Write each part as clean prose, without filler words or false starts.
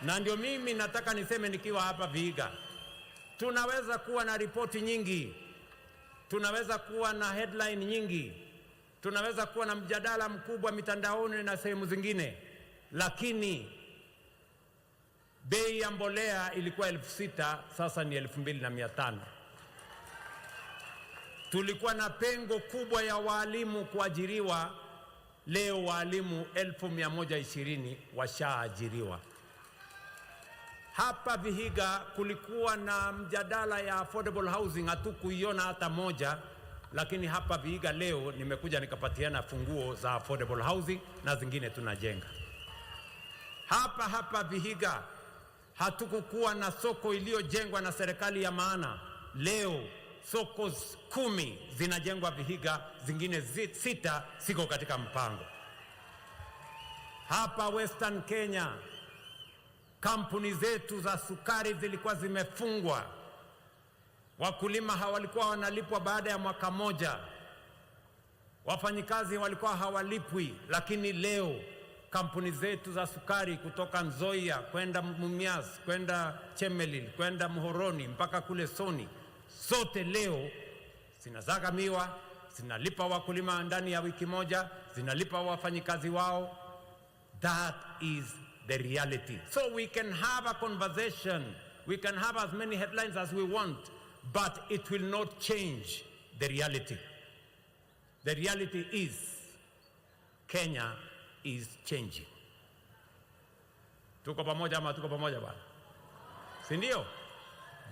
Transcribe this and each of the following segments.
Na ndio mimi nataka niseme nikiwa hapa Vihiga, tunaweza kuwa na ripoti nyingi, tunaweza kuwa na headline nyingi, tunaweza kuwa na mjadala mkubwa mitandaoni na sehemu zingine, lakini bei ya mbolea ilikuwa 6,000, sasa ni 2,500. Tulikuwa na pengo kubwa ya waalimu kuajiriwa, leo waalimu 120,000 washaajiriwa. Hapa Vihiga kulikuwa na mjadala ya affordable housing, hatukuiona hata moja, lakini hapa Vihiga leo nimekuja nikapatiana funguo za affordable housing na zingine tunajenga. Hapa hapa Vihiga hatukukuwa na soko iliyojengwa na serikali ya maana. Leo soko 10 zinajengwa Vihiga, zingine 6 ziko katika mpango. Hapa Western Kenya kampuni zetu za sukari zilikuwa zimefungwa, wakulima hawalikuwa wanalipwa baada ya mwaka moja, wafanyikazi walikuwa hawalipwi, lakini leo kampuni zetu za sukari kutoka Nzoia kwenda Mumias kwenda Chemelil kwenda Muhoroni mpaka kule Soni, zote leo zinazaga miwa, zinalipa wakulima ndani ya wiki moja, zinalipa wafanyikazi wao. That is the reality. So we can have a conversation, we can have as many headlines as we want, but it will not change the reality. The reality is Kenya is changing. Tuko pamoja ama tuko pamoja bwana? Si ndio?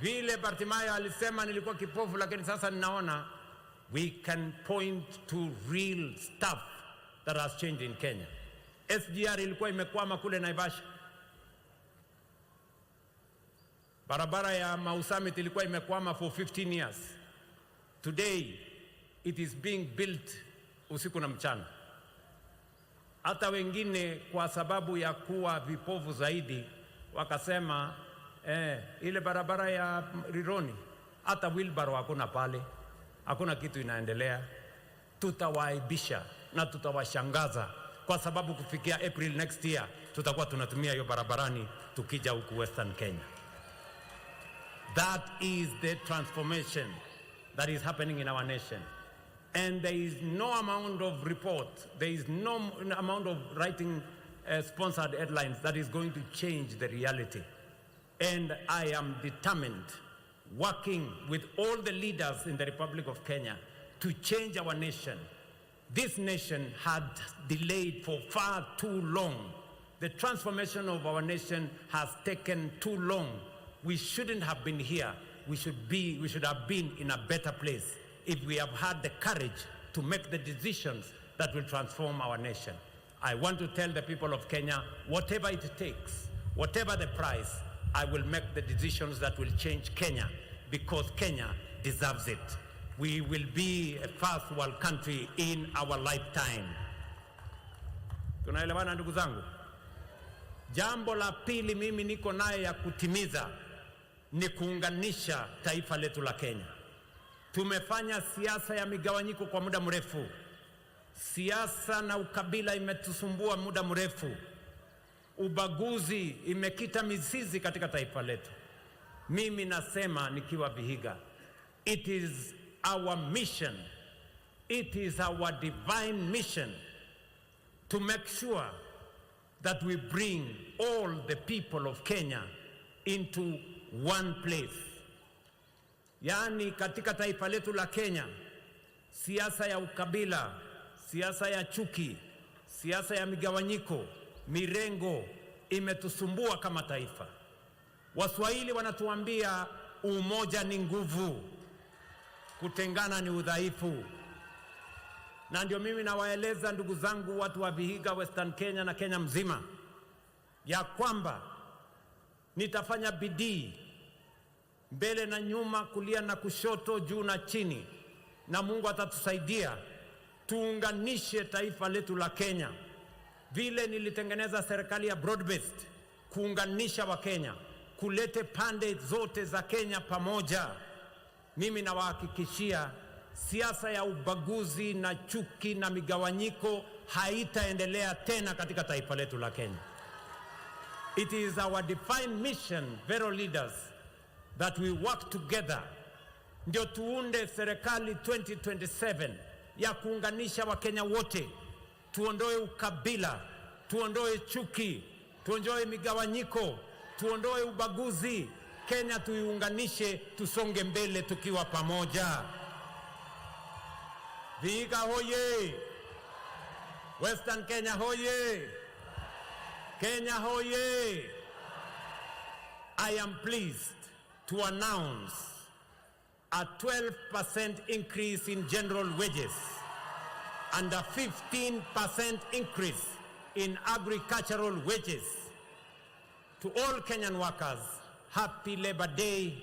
Vile Bartimayo alisema nilikuwa kipofu lakini sasa ninaona. We can point to real stuff that has changed in Kenya. SGR ilikuwa imekwama kule Naivasha. Barabara ya Mau Summit ilikuwa imekwama for 15 years. Today it is being built usiku na mchana. Hata wengine kwa sababu ya kuwa vipofu zaidi wakasema ile barabara ya Rironi hata wheelbarrow hakuna pale, hakuna kitu inaendelea. Tutawaaibisha na tutawashangaza kwa sababu kufikia April next year tutakuwa tunatumia hiyo barabarani tukija huku Western Kenya. That is the transformation that is happening in our nation. And there is no amount of report, there is no amount of writing sponsored headlines that is going to change the reality. And I am determined, working with all the leaders in the Republic of Kenya, to change our nation. This nation had delayed for far too long. The transformation of our nation has taken too long. We shouldn't have been here. We should have been in a better place if we have had the courage to make the decisions that will transform our nation. I want to tell the people of Kenya, whatever it takes, whatever the price, I will make the decisions that will change Kenya, because Kenya deserves it. We will be a first world country in our lifetime. Tunaelewana ndugu zangu? Jambo la pili mimi niko naye ya kutimiza ni kuunganisha taifa letu la Kenya. Tumefanya siasa ya migawanyiko kwa muda mrefu. Siasa na ukabila imetusumbua muda mrefu. Ubaguzi imekita mizizi katika taifa letu. Mimi nasema nikiwa Vihiga, it is our mission, it is our divine mission to make sure that we bring all the people of Kenya into one place. Yaani katika taifa letu la Kenya, siasa ya ukabila, siasa ya chuki, siasa ya migawanyiko, mirengo imetusumbua kama taifa. Waswahili wanatuambia umoja ni nguvu, kutengana ni udhaifu. Na ndio mimi nawaeleza ndugu zangu watu wa Vihiga, Western Kenya na Kenya mzima ya kwamba nitafanya bidii mbele na nyuma, kulia na kushoto, juu na chini, na Mungu atatusaidia tuunganishe taifa letu la Kenya. Vile nilitengeneza serikali ya broad based kuunganisha Wakenya, kulete pande zote za Kenya pamoja. Mimi nawahakikishia siasa ya ubaguzi na chuki na migawanyiko haitaendelea tena katika taifa letu la Kenya. It is our defined mission, fellow leaders, that we work together ndio tuunde serikali 2027 ya kuunganisha Wakenya wote, tuondoe ukabila, tuondoe chuki, tuondoe migawanyiko, tuondoe ubaguzi. Kenya tuiunganishe, tusonge mbele tukiwa pamoja. Vihiga hoye! Western Kenya hoye! Kenya hoye! I am pleased to announce a 12% increase in general wages and a 15% increase in agricultural wages. To all Kenyan workers, happy Labor Day.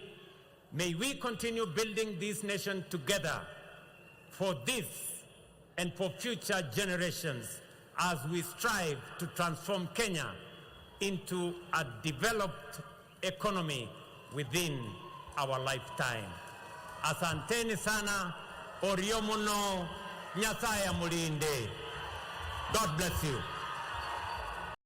May we continue building this nation together for this and for future generations as we strive to transform Kenya into a developed economy within our lifetime. Asanteni sana, orio muno, Nyasaye amulinde. God bless you.